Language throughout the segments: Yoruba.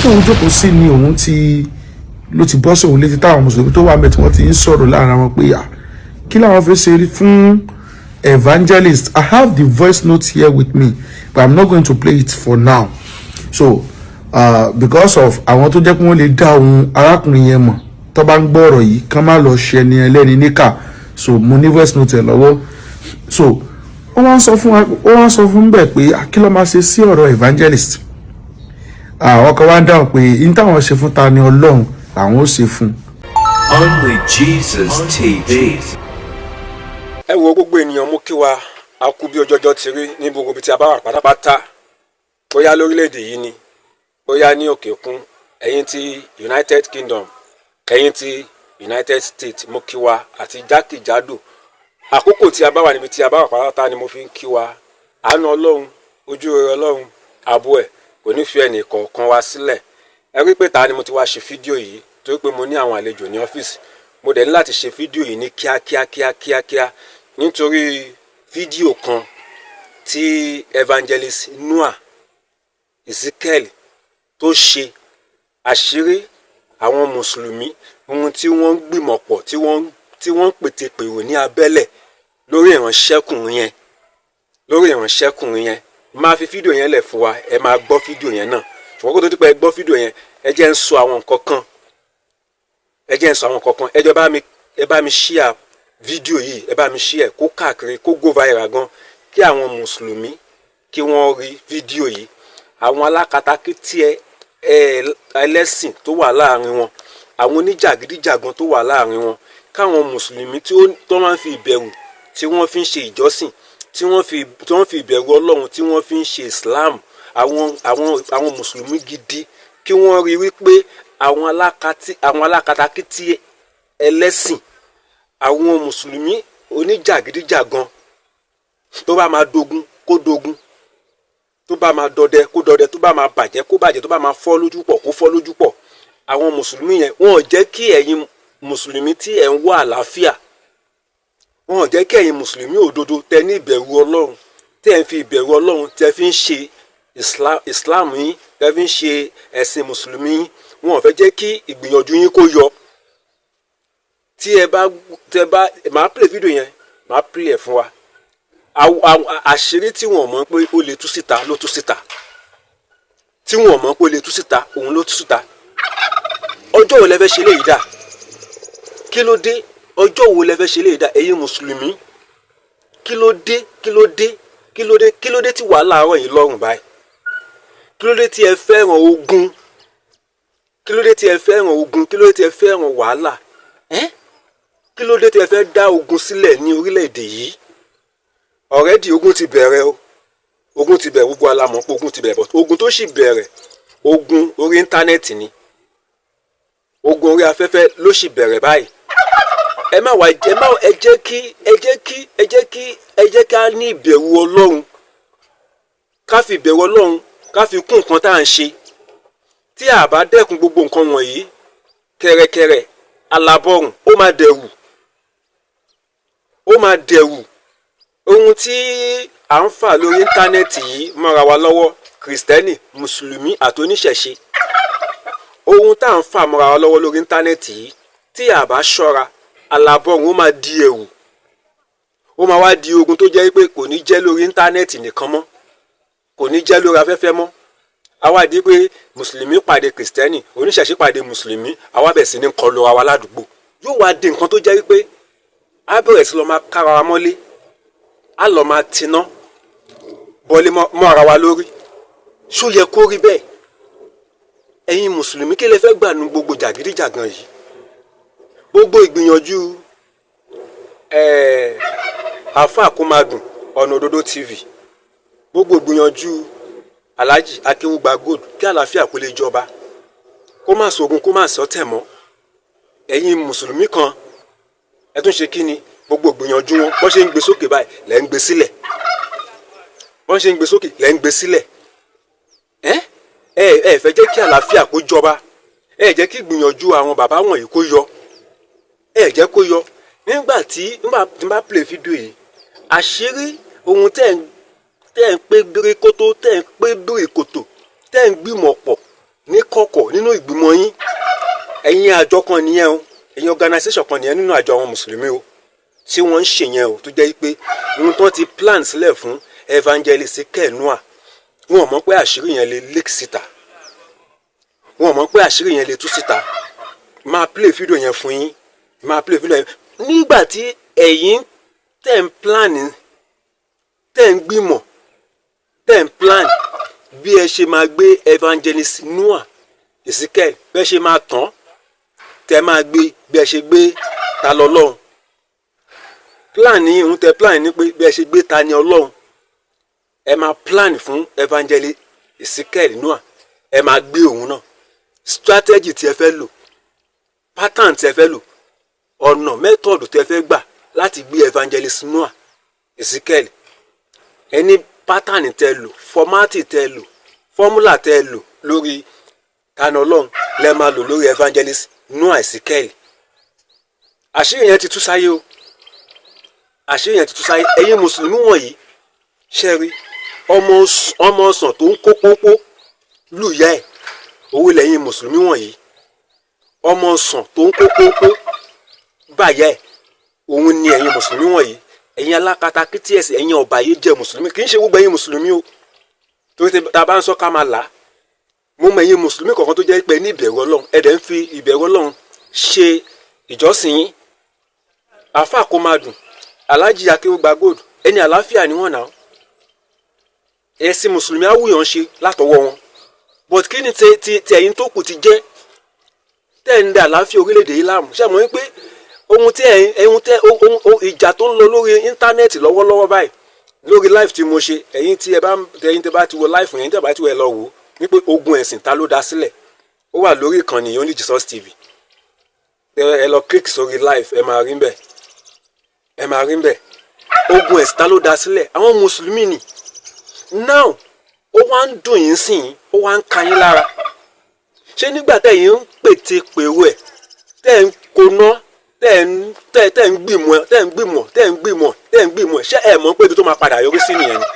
Tóun jókòó sí ni òun ti ló ti bọ́ sí òun létí táwọn mùsùlùmí tó wà mẹ́ tí wọ́n ti ń sọ̀rọ̀ láàrin wọn pé à kí làwọn fi ṣe fún evangelist. I have the voice note here with me, but I'm not going to play it for now. So because of àwọn tó jẹ́ pé wọ́n lè dá ohun arákùnrin yẹn mọ̀ tó bá ń gbọ́ ọ̀rọ̀ yìí, kán má lọ ṣe ẹni ẹlẹ́ni níkà. So mo ní voice note ẹ̀ lọ́wọ́. So wọ́n wá ń sọ fún wa, wọ́n wá ń sọ fún bẹ́ẹ̀ pé kí ló máa ṣe sí ọ̀rọ̀ evangelist. Àwọn kan wá ń dáhùn pé ní táwọn ṣe fún Tani Olohun làwọn ó ṣe fún. Only Jesus TV. Ẹ wo gbogbo ènìyàn, mú kí wa a kú bí ojọjọ ti rí ní gbogbo ibi tí a bá wà pátápátá, bóyá lórílẹ̀‐èdè yìí ni, bóyá ní òkè òkun, ẹ̀yin ti United Kingdom, ẹ̀yin ti United States, mo kí wa àti jákèjádò àkókò tí a bá wà, níbi tí a bá wà pátápátá ni mo fi ń kí wa. Àánú Ọlọ́run, ojú rere Ọlọ́run, ààbò ẹ̀ kò ní fi ẹnì kọ̀ọ̀kan wa sílẹ̀. Ẹ rí pé ta ni mo ti wá ṣe fídíò yìí, torí pé mo ní àwọn àlejò ní ọ́fíìsì. Mo dẹ̀ ní láti ṣe fídíò yìí ní kíákíá kíákíá kíá nítorí fídíò kan tí evangelist Noah Ezekiel tó ṣe, àṣírí àwọn mùsùlùmí, ohun tí wọ́n ń gbìmọ̀ pọ̀, tí wọ́n ń pètèpèrò ní abẹ́lẹ̀ lórí ìránṣẹ́kùnrin yẹn, lórí ìránṣẹ́kùnrin yẹn. Máa fi fídíò yẹn lẹ̀ fún wa, ẹ máa gbọ́ fídíò yẹn náà. Ṣùgbọ́n kó tó dípẹ́ ẹ gbọ́ fídíò yẹn, ẹ jẹ́ ń sọ àwọn nǹkan kan, ẹ jẹ́ ń sọ àwọn nǹkan kan. Ẹ jọ̀ọ́, bá mi, ẹ bá mi share fídíò yìí, ẹ bá mi share kó káàkiri, kó go viral gan, kí àwọn mùsùlùmí kí wọ́n rí fídíò yìí. Àwọn alákatakítí ẹ ẹlẹ́sìn tó wà láàrin wọn, àwọn oníjàgídíjàgan tó wà láàrin wọn, káwọn mùsùlùmí tí ó tó máa ń fi ìbẹ̀rù tí wọ́n fi ń ṣe ìjọsìn, tí wọ́n fi ìbẹ̀rù Ọlọ́run tí wọ́n fi ń ṣe Islam, àwọn mùsùlùmí gidi, kí wọ́n rí wípé àwọn alákatakítí ẹlẹ́sìn, àwọn mùsùlùmí oníjàgídíjàgan, tó bá máa dogun kó dogun, tó bá máa dọdẹ kó dọdẹ, tó bá máa bàjẹ́ kó bàjẹ́, tó bá máa fọ́ lójú pọ̀ kó fọ́ lójú pọ̀. Àwọn mùsùlùmí yẹn, wọn ò jẹ́ kí ẹ̀yin mùsùlùmí tí ẹ̀ ń wá àlàáfíà, wọn ò jẹ́ kí ẹ̀yin mùsùlùmí òdodo tẹ ní ìbẹ̀rù Ọlọ́run, tẹ́ ẹ̀ ń fi ìbẹ̀rù Ọlọ́run tẹ́ fi ń ṣe Islam yín, tẹ́ fi ń ṣe ẹ̀sìn mùsùlùmí yín, wọn ò fẹ́ jẹ́ kí ìgbìyànjú yín kó yọ. Tí ẹ bá tẹ bá máa play fídíò yẹn, máa play ẹ̀ fún wa. Àṣírí tí wọ́n mọ̀ pé ó lè tú síta ló tú síta, tí wọ́n mọ̀ pé ó lè tú síta, òun ló tú síta. Ọjọ́ wo lẹ fẹ́ ṣe léyìí dà? Kí ló dé? Ọjọ́ wo lẹ fẹ́ ṣe léyìí dà, ẹ̀yin mùsùlùmí? Kí ló dé? Kí ló dé? Kí ló dé? Kí ló dé tí wàhálà àárọ̀ yìí lọ́rùn báyìí? Kí ló dé tí ẹ fẹ́ràn ogun? Kí ló dé tí ẹ fẹ́ràn ogun? Kí ló dé tí ẹ fẹ́ràn wàhálà ẹ́? Kí ló dé tí ẹ fẹ́ dá ogun sílẹ̀ ní orílẹ̀-èdè yìí? Already ogun ti bẹ̀rẹ̀ o, ogun ti bẹ̀rẹ̀. Gbogbo alamọ̀ pé ogun ti bẹ̀rẹ̀, but ogun tó sì bẹ̀rẹ̀, ogun orí íńtánẹ́ẹ̀tì ni, ogun orí afẹ́fẹ́ ló sì bẹ̀rẹ̀ báyìí. Ẹ má wá, ẹ má, ẹ jẹ́ kí ẹ jẹ́ kí ẹ jẹ́ kí ẹ jẹ́ ká ní ìbẹ̀rù Ọlọ́run, ká fi ìbẹ̀rù Ọlọ́run ká fi kún nǹkan tá à ń ṣe. Tí a bá dẹ́kun gbogbo nǹkan wọ̀nyí, kẹ̀rẹ̀kẹ̀rẹ̀ alábọ̀rùn ó máa dẹ̀wù, ó máa dẹ̀wù. Ohun tí à ń fà lórí íńtánẹ́ẹ̀tì yìí mọ́ra wa lọ́wọ́, kìrìsìtẹ́nì, mùsùlùmí àti oníṣẹ̀ṣe, ohun tá à ń fà mọ́ra wa lọ́wọ́ lórí íńtánẹ́ẹ̀tì yìí, tí a bá ṣọ́ra, alábọ̀rùn ó máa di ẹ̀wù, ó máa wá di ogun tó jẹ́ pé kò ní jẹ́ lórí íńtánẹ́ẹ̀tì nìkan mọ́, kò ní jẹ́ lórí afẹ́fẹ́ mọ́. Àwa di pé mùsùlùmí pàdé kìrìsìtẹ́nì, oníṣẹ̀ṣe pàdé mùsùlùmí, àwa bẹ̀ sí ní kọlu ara wa ládùúgbò. Yóò wá di nǹkan tó jẹ́ wípé á bẹ̀rẹ̀ sí lọ máa kára wa mọ́lé, á lọ máa tiná bọ́lé mọ́ ara wa lórí. Ṣó yẹ kó rí bẹ́ẹ̀? Ẹ̀yin mùsùlùmí, kí lẹ fẹ́ gbà nu gbogbo jàgídíjàgan yìí, gbogbo ìgbìyànjú àáfàá kó máa dùn ọ̀nà òdodo TV, gbogbo ìgbìyànjú Alhaji Akéwùgbà Gold, kí àlàáfíà kó lè jọba, kó má sógun, kó má sọtẹ̀ mọ́? Ẹ̀yin mùsùlùmí kan, ẹ tún ṣe kí ni? Gbogbo ìgbìyànjú wọn, bọ́n ṣe ń gbé sókè báyìí lẹ́ ń gbé sílẹ̀, bọ́n ṣe ń gbé sókè lẹ́ ń gbé sílẹ̀. Ẹ ẹ fẹ́ jẹ́ kí àlàáfíà kó jọba, ẹ jẹ́ kí ìgbìyànjú àwọn bàbá wọ̀nyí kó yọ, ẹ jẹ́ kó yọ. Nígbà tí n bá play fídíò yìí, àṣírí ohun tẹ́ ń pé bíríkótó, tẹ́ ń pé bíríkòtò, tẹ́ ń gbìmọ̀ pọ̀ ní kọ̀kọ̀. Nínú ìgbìmọ̀ yín, ẹ̀yin àjọ kan nìyẹn o, ẹ̀yin organisation kan nìyẹn nínú àjọ àwọn mùsùlùmí o tí wọ́n ń ṣe yẹn o, tó jẹ́ pé ohun tó ti plan sílẹ̀ fún evangelist Kenua, wọn ò mọ̀ pé àṣírí yẹn lè leak síta, wọn ò mọ̀ pé àṣírí yẹn lè tú síta. Máa play video yẹn fún yín, máa play video yẹn. Nígbà tí ẹ̀yin tẹ̀ ń plan, tẹ̀ ń gbìmọ̀, tẹ̀ ń plan bí ẹ ṣe máa gbé evangelist Noah Ezekiel, bẹ́ẹ̀ ṣe máa tán, tẹ́ máa gbé, bí ẹ ṣe gbé ta lọ́lọ́run, plan ní ìhun tẹ plan ní pé bí ẹ ṣe gbé ta ni Ọlọ́run, ẹ máa plan fún evangelist Ezekiel Noah, ẹ máa gbé òun náà. Strategy tí ẹ fẹ́ lò, pattern tí ẹ fẹ́ lò, ọ̀nà, method tí ẹ fẹ́ gbà láti gbé evangelist Noah Ezekiel, ẹni pattern tẹ lò, format tẹ lò, formula tẹ lò lórí tani Ọlọ́run lẹ máa lò lórí evangelist Noah Ezekiel. Àṣírí yẹn ti tú sáyé o, àṣírí yẹn ti tú sáyé. Ẹ̀yin mùsùlùmí wọ̀nyí, ṣẹ́rí ọmọ ọsàn tó ń kó pópó lùyà ẹ̀ owó lẹ́yìn mùsùlùmí wọ̀nyí. Ọmọ ọsàn tó ń kó pópó bàyà ẹ̀ òun ni ẹ̀yin mùsùlùmí wọ̀nyí, ẹ̀yin alákatakítí ẹ̀sìn, ẹ̀yin ọ̀bàyéjẹ́ mùsùlùmí. Kì í ṣe gbogbo ẹ̀yin mùsùlùmí o, torí tá a bá ń sọ ká máa là á. Mo mọ ẹ̀yin mùsùlùmí kọ̀ọ̀kan tó jẹ́ pé ní ìbẹ̀rù Ọlọ́run, ẹ dẹ̀ ń fi ìbẹ̀rù Ọlọ́run ṣe ìjọsìn yín. Àáfàá kó máa dùn, Aláàjì Akéwùgbà Gold, ẹni àlàáfíà ni wọ́n náà. Ẹ̀sìn mùsùlùmí awúyàn ṣe látọwọ́ wọn, but kí ni ti ẹ̀yin tó kù ti jẹ́ tẹ́ ń da àlàáfíà orílẹ̀-èdè yìí láàmú? Ṣé mo ní pé ohun tí ẹ̀yin, ohun tẹ́ ohun ìjà tó ń lọ lórí íńtánẹ́ẹ̀tì lọ́wọ́lọ́wọ́ báyìí, lórí live tí mo ṣe, ẹ̀yin tí ẹ bá, ẹ̀yin tí bá ti wo live yẹn, tí ẹ bá ti wọ, ẹ lọ wò ó, wípé ogun ẹ̀sìn, ta ló dá sílẹ̀? Ó wà lórí ìkànnì Only Jesus TV. Ẹ lọ click sórí live, ẹ máa rí bẹ́ẹ̀, ẹ máa rí bẹ́ẹ̀. Ogun ẹ̀sìn, ta ló dá sílẹ̀? Àwọn mùsùlùmí ni. Now, ó wá ń dùn yín sí yín, ó wá ń ka yín lára. Ṣé nígbà tẹ̀yin ń pète pèrò ẹ̀, tẹ̀ ń koná, tẹ̀ ń gbìmọ̀, tẹ̀ ń gbìmọ̀, tẹ̀ ń gbìmọ̀, tẹ̀ ń gbìmọ̀, ṣé ẹ mọ̀ pé ibi tó máa padà yọrí sí nìyẹn ni?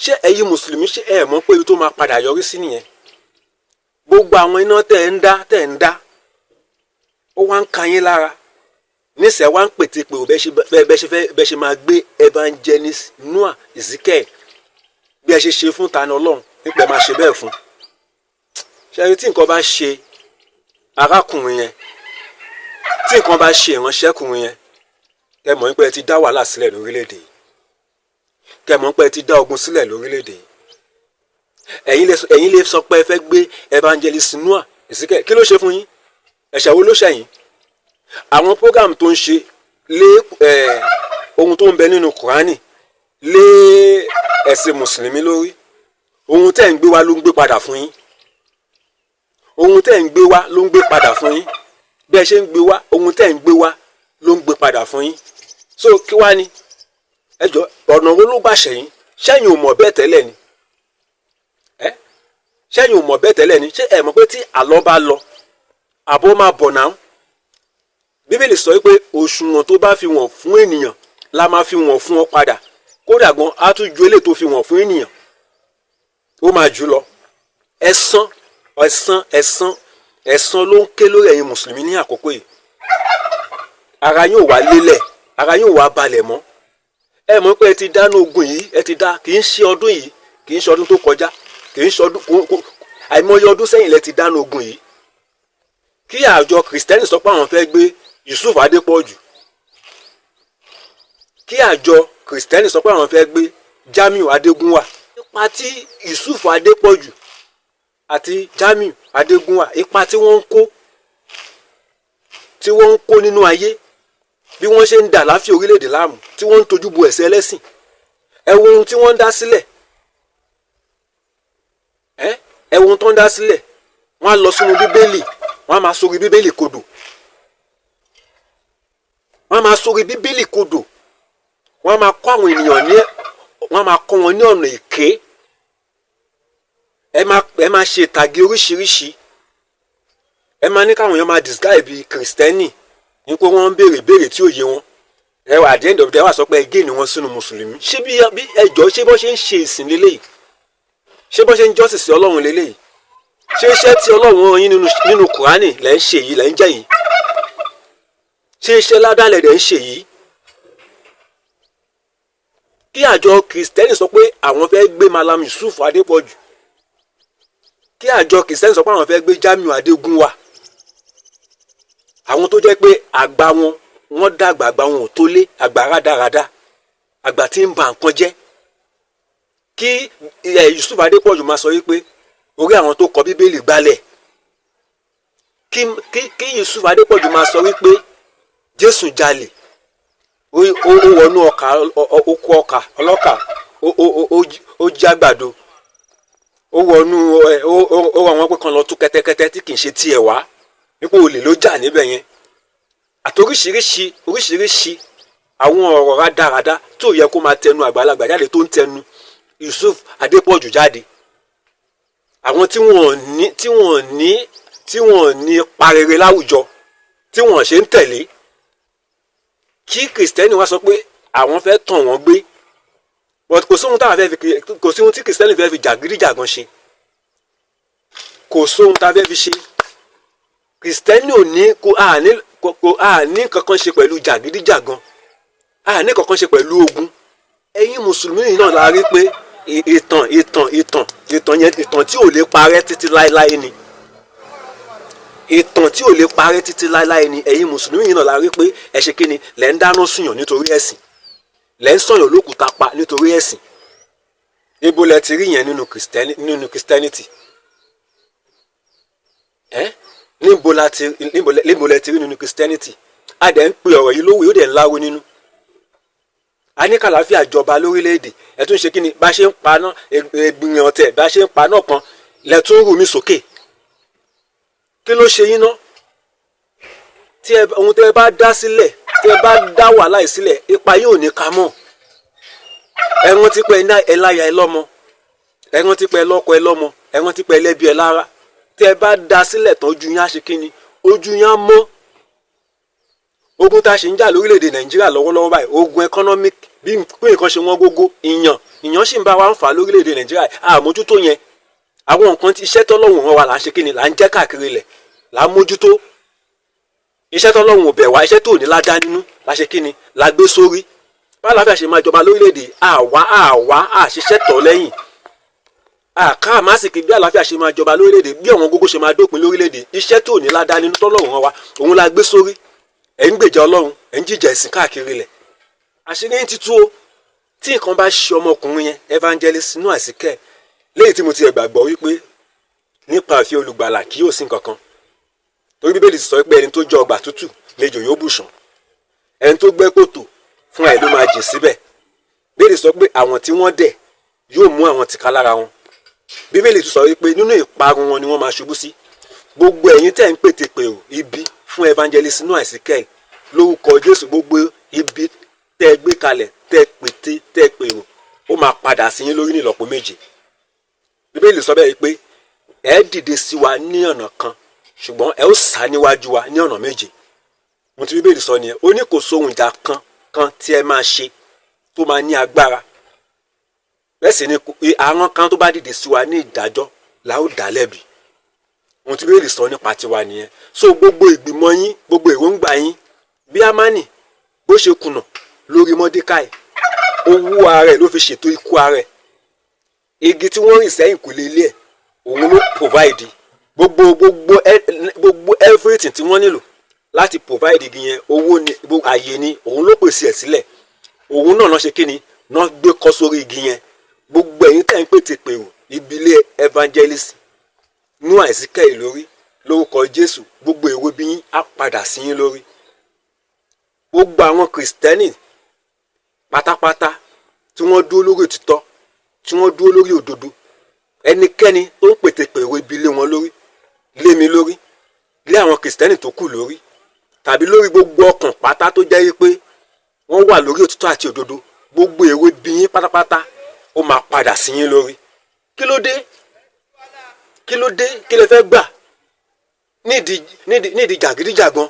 Ṣé ẹ̀yin mùsùlùmí, ṣé ẹ mọ̀ pé ibi tó máa padà yọrí sí nìyẹn? Gbogbo àwọn iná tẹ̀ ń dá, tẹ̀ ń dá, ó wá ń ka yín lára nísẹ̀, wá ń pète pèrò bẹ́ẹ̀ ṣe fẹ́, bẹ́ẹ̀ ṣe máa gbé evangelist Noah Ezekiel, bí ẹ ṣe ṣe fún Tani Ọlọ́run, nípa ẹ máa ṣe bẹ́ẹ̀ fún. Ṣe tí nǹkan bá ṣe arákùnrin yẹn, tí nǹkan bá ṣe ìránṣẹ́kùnrin yẹn, kẹ́ mọ̀ pé ẹ ti dá wàhálà sílẹ̀ lórílẹ̀‐èdè yìí, kẹ́ mọ̀ pé ẹ ti dá ogun sílẹ̀ lórílẹ̀‐èdè yìí. Ẹ̀yin lè sọ pé ẹ fẹ́ gbé evangelist Noah Ezekiel. Kí ló ṣe fún yín? Ẹ̀ṣẹ̀ wo ló ṣẹ̀yìn? Àwọn program tó ń ṣe lé ẹ̀, ohun tó ń bẹ nínú Kùránì lé ẹ̀sìn mùsùlùmí lórí, ohun tẹ́ ń gbé wá ló ń gbé padà fún yín. Ohun tẹ́ ń gbé wá ló ń gbé padà fún yín. Bí ẹ ṣe ń gbé wá, ohun tẹ́ ń gbé wá ló ń gbé padà fún yín. So kí wá ní ẹ jọ, ọ̀nà wo ló gbà ṣẹ̀yìn? Ṣẹ́yìn ò mọ̀ bẹ́ẹ̀ tẹ́lẹ̀ ni? Ẹ ṣẹ́yìn ò mọ̀ bẹ́ẹ̀ tẹ́lẹ̀ ni? Ṣé ẹ mọ̀ pé tí àlọ́ bá lọ, àbọ̀ máa bọ̀ náà? Bíbélì sọ wípé òṣùwọ̀n tó bá fi wọ̀n fún ènìyàn la máa fi wọ̀n fún ọ padà. Kódà gan, á tún ju eléyìí tó fi wọ̀n fún ènìyàn, ó máa jù lọ. Ẹ̀san, ẹ̀san, ẹ̀san, ẹ̀san ló ń ké lórí ẹ̀yin mùsùlùmí ní àkókò yìí. Ara yóò wá lélẹ̀, ara yóò wá balẹ̀ mọ́. Ẹ mọ̀ pé ẹ ti dáná ogun yìí, ẹ ti dá. Kì í ṣe ọdún yìí, kì í ṣe ọdún tó kọjá, kì í ṣe ọdún, àìmọye ọdún sẹ́yìn lẹ ti dáná ogun yìí. Kí àjọ kìrìsìtẹ́nì sọ pé àwọn fẹ́ gbé Yusuf Adépọ̀jù, kí àjọ kìrìsìtẹ́nì sọ pé àwọn fẹ́ gbé Jamiu Adégúnwà, ipa tí Yusuf Adépọ̀jù àti Jamiu Adégúnwà, ipa tí wọ́n ń kó, tí wọ́n ń kó nínú ayé, bí wọ́n ṣe ń dà láfíà orílẹ̀-èdè láàmú, tí wọ́n ń tojú bo ẹ̀sẹ̀ ẹlẹ́sìn, ẹ wo ohun tí wọ́n ń dá sílẹ̀. Ẹ wo ohun tó ń dá sílẹ̀. Wọ́n á lọ sínú Bíbélì, wọ́n á máa sórí Bíbélì kodò, wọ́n á máa sórí Bíbélì kodò, wọ́n á máa kọ́ àwọn ènìyàn ní, wọ́n á máa kọ́ wọn ní ọ̀nà èké. Ẹ máa ṣe ìtàgé oríṣiríṣi, ẹ máa ní káwọn èèyàn máa disguise bíi kìrìsìtẹ́nì ní pé wọ́n ń béèrè béèrè tí ò yé wọn. Ẹ wà, at the end of the day, wà sọ pé ẹ gé ni wọ́n sínú mùsùlùmí. Ṣé bí ẹjọ́, ṣé bọ́ ṣe ń ṣe ìsìn lélẹ́yìí? Ṣé bọ́ ṣe ń jọ́sìn sí Ọlọ́run lélẹ́yìí? Ṣé iṣẹ́ tí Ọlọ́run rán yín nínú Kùránì lẹ́ ń ṣe yìí, lẹ́ ń jẹ́ yìí? Ṣé iṣẹ́ ládàlẹ̀ lẹ́ ń ṣe yìí? Kí àjọ Kìrìsìtẹ́nì sọ pé àwọn fẹ́ gbé Malam Yusuf Adépọ̀jù, kí àjọ Kìrìsìtẹ́nì sọ pé àwọn fẹ́ gbé Jamiu Adégúnwà, àwọn tó jẹ́ pé àgbà wọn, wọ́n dàgbà, àgbà wọn ò tó lé, àgbà rádaràda, àgbà tí ń ba nǹkan jẹ́. Kí Yusuf Adépọ̀jù máa sọ wípé orí àwọn tó kọ Bíbélì gbalẹ̀, kí Yusuf Adépọ̀jù máa sọ wípé Jésù jalè, ó wọnú ọkà, oko ọkà ọlọ́kà, ó jí àgbàdo, ó wọnú ẹ, ó wọ àwọn pé kan lọ tú kẹ́tẹ́kẹ́tẹ́ tí kì í ṣe tiẹ̀ wá, wípé olè ló jà níbẹ̀ yẹn, àti oríṣiríṣi oríṣiríṣi àwọn ọ̀rọ̀ rádaràda tó yẹ kó máa tẹnu àgbàlagbà jáde tó ń tẹnu Yusuf Adépọ̀jù jáde. Àwọn tí wọ́n ní parere láwùjọ tí wọ́n ṣe ń tẹ̀lé. Kí Kìrìsìtẹ́nì wá sọ pé àwọn fẹ́ tàn wọ́n gbé, but kò sí ohun tí Kìrìsìtẹ́nì fẹ́ fi jàgídíjàgan ṣe. Kò sóhun tá a fẹ́ fi ṣe. Kìrìsìtẹ́nì ò ní kò àní kò àní kankan ṣe pẹ̀lú jàgídíjàgan, àní kankan ṣe pẹ̀lú ogun. Ẹ̀yin Mùsùlùmí náà la rí pé ìtàn yẹn, ìtàn tí ò lè parẹ́ títí láéláé ni, ìtàn tí ò lè parẹ́ títí láéláé ni. Ẹ̀yin Mùsùlùmí náà la rí pé ẹ ṣe kíni, lẹ́ ń dáná sùnyàn nítorí ẹ̀sìn, lẹ́ ń sọ̀yàn lókùúta pa nítorí ẹ̀sìn. Ibo lẹ ti rí yẹn nínú Christianity ẹ? Níbo lẹ ti rí nínú Christianity? A dẹ̀ ń pe ọ̀rọ̀ yìí lówó, yóò dẹ̀ ń láwo nínú. A ní kàlàáfíà jọba lórílẹ̀‐èdè. Ẹ tún ṣe kí ni? Bá ṣe ń paná ìgbìyànjú ọ̀tẹ̀, bá ṣe ń paná kan lẹ tún rù mí sókè. Kí ló ṣe yín ná? Tí ẹ ohun tẹ bá dá sílẹ̀, tí ẹ bá dá wàhálà yìí sílẹ̀, ipa yóò ní ká mọ̀. Ẹ rántí pé ẹ láya, ẹ lọ́mọ. Ẹ rántí pé ẹ lọ́kọ, ẹ lọ́mọ. Ẹ rántí pé ẹ lẹ́bí, ẹ lára. Tí ẹ bá dá sílẹ̀ tán, ojú yín á ṣe kí ni? Ojú yín á mọ́. Ogun tá a ṣe ń jà lórílẹ̀‐èdè Nàìjíríà lọ́wọ́lọ́wọ́ báyìí, ogun economic, bí nǹkan ṣe wọ́n gógó, ìyàn sì ń bá wa ń fà lórílẹ̀‐èdè Nàìjíríà. Àmójútó yẹn, àwọn nǹkan tí iṣẹ́ tọ́lọ́hùn wọn wà là ń ṣe kí ni, là ń jẹ́ káàkiri ilẹ̀, là ń mójútó. Iṣẹ́ tọ́lọ́hùn ò bẹ̀ wá, iṣẹ́ tó ní ládá nínú la ṣe kí ni, la gbé sórí. Báwo la fẹ́ ṣe máa jọba lórílẹ̀‐èdè? Àwa àṣiṣẹ́ tọ̀ lẹ́yìn àká àmásìkì bí àlàáfíà ṣe máa jọba lórílẹ̀‐èdè, bí ọ̀wọ́n gógó ṣe máa dópin lórílẹ̀‐èdè. Iṣẹ́ tó ní ládá nínú tọ́lọ́hùn wọn wa, òun la gbé sórí. Ẹ̀ ń gbèjà Ọlọ́run, ẹ̀ ń jìjà ẹ̀sìn káàkiri ilẹ̀. Àṣírí yín ti tú o. Tí nǹkan bá ṣe ọmọkùnrin yẹn, Evangelist Noah Ezekiel, léyìí tí mo ti ẹ̀ gbàgbọ́ wípé nípa àfi olùgbàlà kì yóò sí nǹkan kan, torí Bíbélì sọ pé ẹni tó jẹ ọgbà tútù lejò yóò bùṣàn, ẹni tó gbẹ́ kòtò fún ẹ̀ ló máa jìn síbẹ̀. Bíbélì sọ pé àwọn tí wọ́n dẹ̀ yóò mú àwọn tìka lára wọn. Bíbélì tún sọ wípé nínú ìparun wọn ni wọ́n máa ṣubú sí. Gbogbo ẹ̀yin tẹ́ ń pètè pèrò ibi fún Evangelist Noah Ezekiel, lórúkọ Jésù, gbogbo ibi tẹ́ gbé kalẹ̀, tẹ́ pète, tẹ́ pèrò, ó máa padà sí yín lórí ní ìlọ́po méje. Bíbélì sọ bẹ́ẹ̀ pé ẹ dìde sí wa ní ọ̀nà kan, ṣùgbọ́n ẹ ó sá níwájú wa ní ọ̀nà méje. Ohun tí Bíbélì sọ nìyẹn. Ó ní kò sóhun ìjà kan kan tí ẹ máa ṣe tó máa ní agbára. Bẹ́ẹ̀ sì ni àwọn kan tó bá dìde sí wa ní ìdájọ́ la ó dá lẹ́bi. Ohun tí Bíbélì sọ nípa tiwa nìyẹn. So gbogbo ìgbìmọ̀ yín, gbogbo èròǹgbà yín, bí Ámánì bó ṣe kùnà lórí Mọ́dékáì, owó ara ẹ̀ ló fi ṣètò ikú ara ẹ̀. Igi tí wọ́n rìn sẹ́yìn kò lè lé ẹ̀, òun ló provide gbogbo everything tí wọ́n nílò láti provide igi yẹn. Owó ni, gbogbo àyè ni, òun ló pèsè ẹ̀ sílẹ̀. Òun náà náà ṣe kí ni, náà gbé kọ́ sórí igi yẹn. Gbogbo ẹ̀yin tẹ́ ń pètè pèrò ìbílẹ̀ Evangelist Noah Ezekiel lórí, lórúkọ Jésù, gbogbo èrò bí yín á padà sí yín lórí. Gbogbo àwọn Kìrìsìtẹ́nì pátápátá tí wọ́n dúró lórí òtítọ́, tí wọ́n dúró lórí òdodo, ẹnikẹ́ni tó ń pètè pèrò ibi lé wọn lórí, lé mi lórí, lé àwọn Kìrìsìtẹ́nì tó kù lórí, tàbí lórí gbogbo ọkàn pátá tó jẹ́ wípé wọ́n wà lórí òtítọ́ àti òdodo, gbogbo èrò ibi yín pátápátá, ó máa padà sí yín lórí. Kí ló dé? Kí ló dé? Kí lẹ fẹ́ gbà nídìí jàgídíjàgan?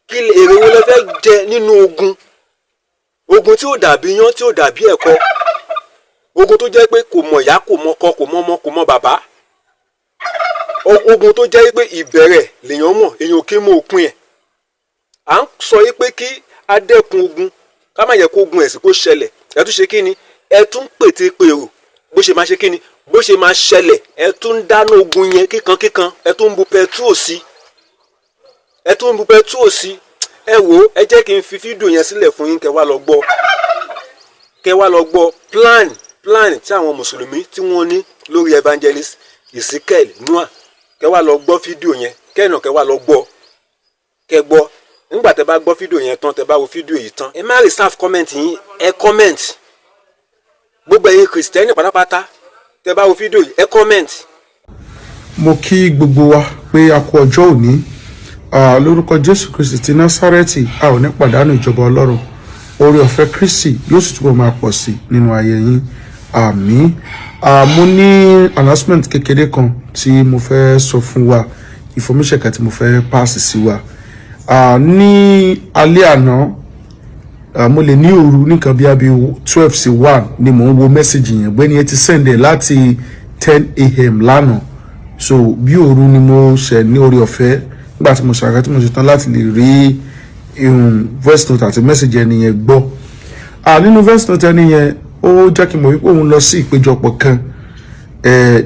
Kí èrè wo lẹ fẹ́ jẹ nínú ogun, ogun tí ó dàbí yán, tí ó dàbí ẹ̀kọ, ogun tó jẹ́ pé kò mọ̀ ìyá, kò mọ ọkọ, kò mọ ọmọ, kò mọ bàbá? Ogun tó jẹ́ pé ìbẹ̀rẹ̀ lèèyàn mọ̀, èèyàn ò kí ń mọ òpin ẹ̀. À ń sọ yìí pé kí á dẹ́kun ogun, ká má yẹ kó ogun ẹ̀sìn kó ṣẹlẹ̀. Ẹ tún ṣe kí ni? Ẹ tún pète pèrò bó ṣe máa ṣe kí ni, bó ṣe máa ṣẹlẹ̀. Ẹ tún ń dáná ogun yẹn kíkankíkan, ẹ tún ń bu petrol sí, ẹ tún ń bu petrol sí. Ẹ wò ó, ẹ jẹ́ kí n fi fídíò yẹn sílẹ̀ fún yín, kẹ́ wá lọ gbọ́, kẹ́ wá lọ gbọ́ plan tí àwọn mùsùlùmí tí wọ́n ní lórí Evangelist Ezekiel Noah. Kẹ́ wá lọ gbọ́ fídíò yẹn, kẹ́nà kẹ́ wá lọ gbọ́, kẹ́ gbọ́. Nígbà tẹ́ bá gbọ́ fídíò yẹn tán, tẹ́ bá wo fídíò yìí tán, ẹ má reserve comment yín, ẹ comment. Gbogbo ẹ̀yin kìrìsìtẹ́nì pátápátá, tẹ́ bá wo fídíò yìí, ẹ comment. Mo kí gbogbo wa pé a kú ọjọ́ òní. Lórúkọ Jésù Kristi ti Násárẹ́tì, a ò ní pàdánù ìjọba Ọlọ́run. Oore ọ̀fẹ́ Kristi yóò sì túbọ̀ máa pọ̀ sí nínú ayé yín. Àmín. Mo ní announcement kékeré kan tí mo fẹ́ sọ fún wa, information kan tí mo fẹ́ pass sí wa. Ní alẹ́ àná, mo lè ní òru, nìkan bí abi 12 sí 1 ni mò ń wo message yẹn. Bẹ́ẹ̀ ni ẹ ti send ẹ̀ láti 10 a.m. lánàá. So bí òru ni mo ṣẹ̀ ní oore ọ̀fẹ́, nígbà tí mo ṣàkà tí mo ṣe tán, láti lè rí voice note àti message ẹni yẹn gbọ́. Nínú voice note ẹni yẹn, ó jẹ́ kí n mọ̀ wípé òun lọ sí ìpéjọpọ̀ kan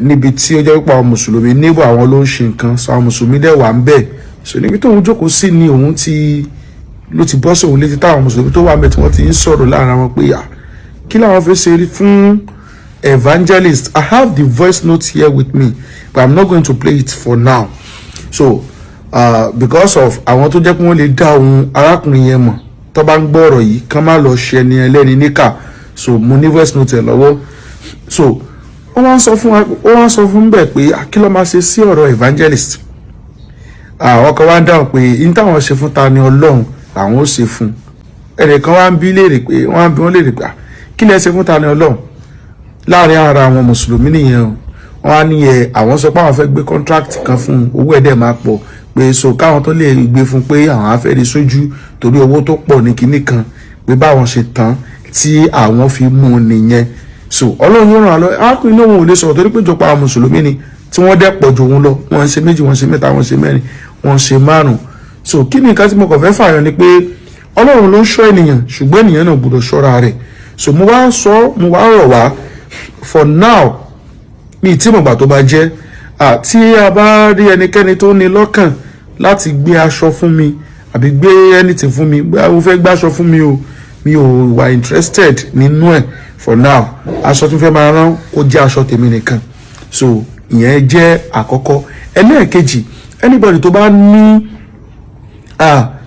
níbi tí ó jẹ́ wípé àwọn mùsùlùmí níbò, àwọn ló ń ṣe nǹkan. So àwọn mùsùlùmí dẹ̀ wà ń bẹ̀. So níbi tóun jókòó sí ni òun ti ló ti bọ́ sóun létí táwọn mùsùlùmí tó wà ń bẹ̀ tí wọ́n ti ń sọ̀rọ̀ láàrin wọn pé à kí làwọn fẹ́ ṣe fún evangelist. I have the voice note here with me, but I'm not going to play it for now. So because of àwọn tó jẹ́ pé wọ́n lè dá ohun arákùnrin yẹn mọ̀ tó bá ń gbọ́ ọ̀rọ̀ yìí, kán má lọ ṣe ẹni ẹlẹ́ni níkà. So mo ní voice note ẹ̀ lọ́wọ́. So wọ́n wá ń sọ fún wa, wọ́n wá ń sọ fún bẹ́ẹ̀ pé kí ló máa ṣe sí ọ̀rọ̀ evangelist. Àwọn kan wá ń dáhùn pé ní táwọn ṣe fún Ta Ni Ọlọ́run làwọn ó ṣe fún. Ẹnìkan wá ń bí léèrè pé, wọ́n á bí wọ́n léèrè pé, kí lẹ ṣe fún Ta Ni Ọlọ́run? Láàrin ara àwọn mùsùlùmí nìyẹn o. Wọ́n á ní ẹ àwọn sọ pé àwọn fẹ́ gbé contract kan fún un, owó ẹ̀ dẹ̀ máa pọ̀, pé so káwọn tó lè gbé fún pé àwọn á fẹ́ rí sójú torí owó tó pọ̀ ní kinní kan, pé báwọn ṣe tán tí àwọn fi mú un nìyẹn. So Ọlọ́run yóò ràn án lọ. Arákùnrin náà, wọn ò lè sọ̀rọ̀ torí pé ìjọba àwọn mùsùlùmí ni tí wọ́n dẹ̀ pọ̀ ju òun lọ. Wọ́n ń ṣe méjì, wọ́n ń ṣe mẹ́ta, wọ́n ń ṣe mẹ́rin, wọ́n ń ṣe márùn. So kí ni nǹkan tí mo kàn fẹ́ fààyàn ni pé Ọlọ́run ló ń ṣọ́ ènìyàn, ṣùgbọ́n ènìyàn náà gbọ́dọ̀ ṣọ́ra rẹ̀. So mo wá sọ, mo wá rọ̀ wá for now, mi tí mo gbà tó bá jẹ́ tí a bá rí ẹnikẹ́ni tó ní lọ́kàn láti gbé aṣọ fún mi àbí gbé anything fún mi, bóyá o fẹ́ gbé aṣọ fún mi o, mi ò wà interested nínú ẹ̀ for now. Aṣọ tí mo fẹ́ máa rán, kó jẹ́ aṣọ tèmi nìkan. So ìyẹn jẹ́ àkọ́kọ́. Ẹlẹ́ẹ̀kejì, anybody tó bá ní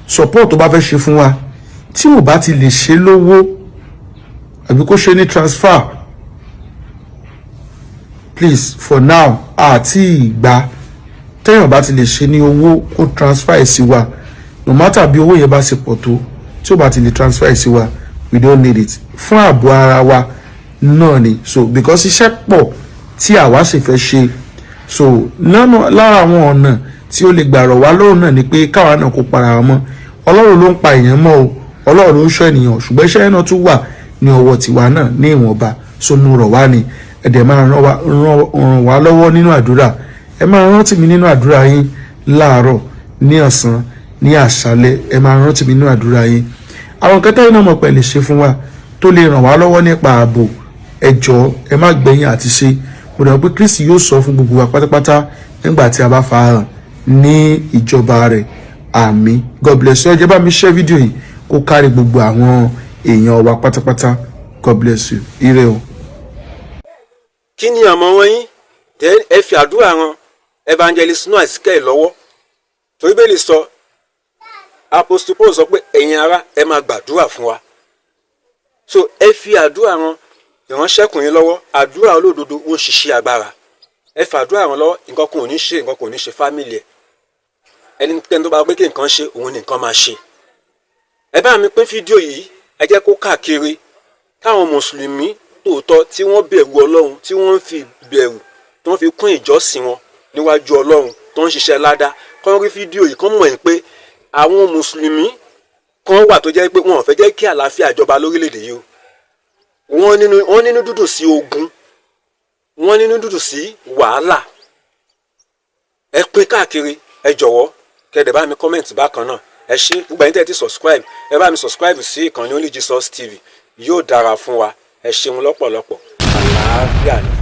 support tó bá fẹ́ ṣe fún wa, tí ò bá ti lè ṣe lówó àbí kó ṣe ní transfer, please, for now àti ìgbà téèyàn bá ti lè ṣe ní owó, kó transfer ẹ̀ sí wa. No matter bí owó yẹn bá ṣe pọ̀ tó, tí ó bá ti lè transfer ẹ̀ sí wa, we don't need it. Fún ààbò ara wa náà ni. So because iṣẹ́ pọ̀ tí àwa sì fẹ́ ṣe, so lọ́nà lára àwọn ọ̀nà tí ó lè gbà rọ̀ wá lọ́rùn náà ni pé káwa náà kó para wa mọ́. Ọlọ́run ló ń pa èèyàn mọ́ o, Ọlọ́run ló ń ṣọ́ ènìyàn, ṣùgbọ́n iṣẹ́ náà tún wà ní ọwọ́ tiwa náà ní ìwọ̀nba. So mo rọ̀ wá ni, ẹ dẹ̀ máa ràn wá lọ́wọ́ nínú àdúrà. Ẹ máa rántí mi nínú àdúrà yín láàárọ̀, ní ọ̀sán, ní àṣálẹ́. Ẹ máa rántí mi nínú àdúrà yín. Àwọn nǹkan tẹ́yìn náà mọ̀ pé lè ṣe fún wa tó lè ràn wá lọ́wọ́ nípa ààbò, ẹ jọ̀ọ́, ẹ má gbẹ̀yìn àti ṣe. Mo dẹ̀ pé Kristi yóò sọ fún gbogbo wa pátápátá nígbà tí a bá farahàn ní ìjọba rẹ̀. Àmín. God bless you. Ẹ jẹ́ bá mi share fídíò yìí kó kárí gbogbo àwọn èèyàn wa pátápátá. God bless you. Ire o. Kí ni àmọ̀ràn yín? Then ẹ fi àdúrà ran Evangelist Noah Ezekiel lọ́wọ́, torí bẹ́ẹ̀ lè sọ, Apostle Paul sọ pé, "Ẹ̀yin ará, ẹ máa gbàdúrà fún wa." So ẹ fi àdúrà ran ìránṣẹ́kùnrin lọ́wọ́. Àdúrà olódodo ó ń ṣiṣẹ́ agbára. Ẹ fi àdúrà ràn lọ́wọ́. Nǹkan kan ò ní ṣe, nǹkan kan ò ní ṣe family ẹ̀. Ẹnikẹ́ni tó bá pé kí nǹkan ṣe òun ni nǹkan máa ṣe. Ẹ bá mi pín fídíò yìí, ẹ jẹ́ kó káàkiri, káwọn mùsùlùmí tòótọ́ tí wọ́n bẹ̀rù Ọlọ́run, tí wọ́n ń fi bẹ̀rù tí wọ́n fi kún ìjọsìn wọn níwájú Ọlọ́run, tó ń ṣiṣẹ́ ládá, kán rí fídíò yìí, kán mọ̀ ẹ́ pé àwọn mùsùlùmí kan wà tó jẹ́ pé wọn ò fẹ́ jẹ́ kí àlàáfíà jọba lórílẹ̀‐èdè yìí o. Wọ́n nínú dúdùn sí ogun, wọ́n nínú dúdùn sí wàhálà. Ẹ pín káàkiri, ẹ jọ̀wọ́, kẹ́ dẹ̀ bá mi comment bákan náà. Ẹ ṣé, gbogbo ẹ̀yin tẹ́ ẹ ti subscribe, ẹ bá mi subscribe sí ìkànnì Only Jesus TV. Yóò dára fún wa. Ẹ ṣeun lọ́pọ̀lọpọ̀. Àlàáfíà ni.